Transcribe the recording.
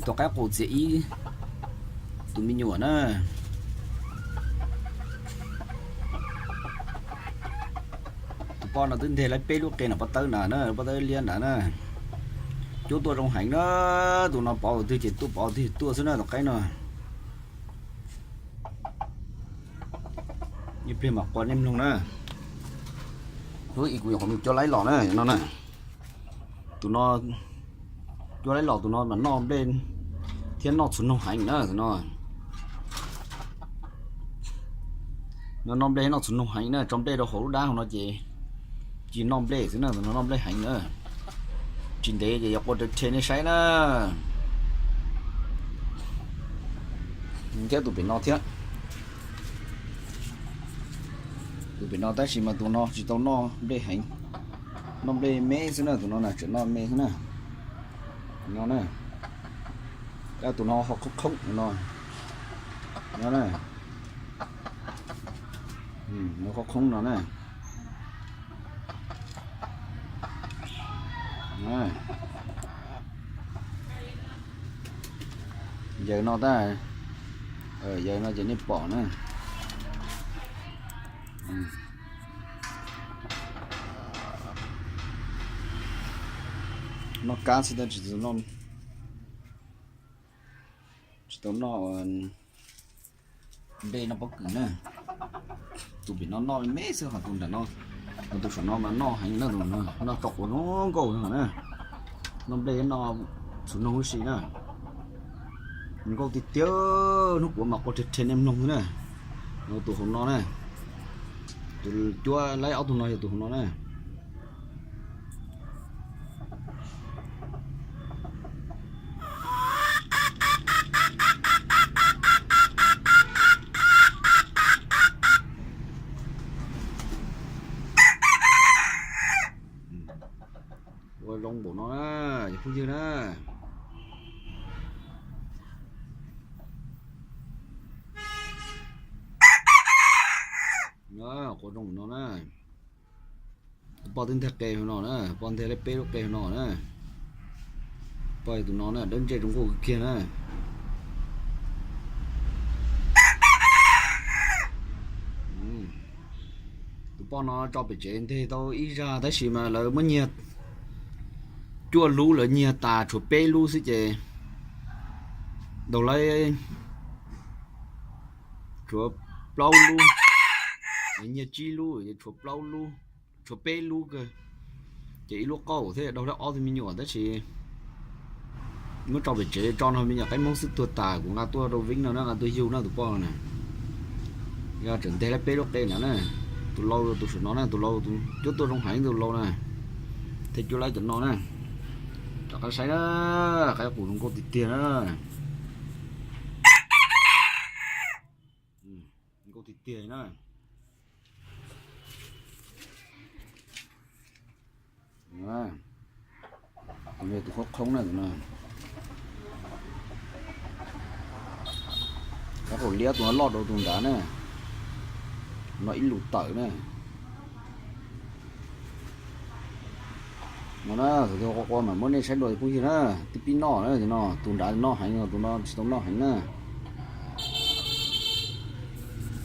Tus qaib qus txiav ib tus me nyuam na. Tus poj no twb nteg laib peb lub qe nram pob tawb na, pob tawb liab nrad na. Cuab tuaj zoo heev na, tus no pov twg ces tuaj, pov twg tuaj xwb na tus qaib no. Ib pliag mam qua nej mloog na. Ub, kuv nyuam qhuav mus cuab laib los na no na. Tus no, cuab laib los tus no mas noj nplej thiab noj txhuv noog heev na tus no. No noj nplej noj txhuv noog heev na, tso nplej rau hauv lub dab hauv no ces cia noj nplej xwb na, tus no noj nplej heev na. Tsis ntev ces yuav qua rhe nej saib na. Thiab tus pem no thiab, tus pem no tab sis mas tus no tsis tau noj nplej heev, noj nplej me xwb na, tus no na tseem noj me xwb na. No na, tus no ho khoob khoob no, no na, no khoob khoob no na. Yawg no tab, yawg no ces nej pom na. Noj kab xwb tab sis tsis tau noj nplej noj pob kws na. Tus pem no noj me xwb, ho tus nram no, ho tus saum no mas noj heev na, noj tso quav zoo nkauj na. Noj nplej noj txhuv noog huv si na. Nkauj tiag tiag, hnub kuv mam qua rhe rhe nej mloog xwb na. Tus hauv no na, tus cuab laib ob tug no yog tus hauv no na. Ua zoo npaum no na, cov phooj ywg na. Qua zoo npaum no na. Tus poj twb nteg qe hauv no na, poj nteg laib peb lub qe hauv no na. Poj tus no na dawb ntseg zoo nkauj kawg kiag na. Tus poj no tso pem tsev nteg tau ib zag tab sis mas lawv muab nyiag cuaj lub, lawv nyiag tas tshuav peb lub xwb ces daug laib tshuav plaub lub, lawv nyiag tsib lub, tshuav plaub lub, tshuav peb lub kawg. Ces ib lub qaub thiab daug laib ob tug me nyuam tab sis muab tso pem tsev tso no me nyuam qaib Hmoob xwb tuag tas, kuv nqa tuaj rau Vib no na, nqa tuaj yug na tus poj na. Yog tseem nteg laib peb lub qe na na. Tus lau tus saum no na, tus lau cuab tuaj zoo heev tus lau na. Thiab cuab laib cov no na. Rov qab saib na, qaib qus zoo nkauj tiag tiag na. Nkauj tiag tiag na. Tus khoob khoob na, tus no. Qaib qus liab tus no loj rau tus nrad na. No ib lus tawm na. No na, tus qua qua mam muab nej saib dua phooj ywg na, twb pib noj na, no tus nrad noj heev, tus no tsis tau noj heev na.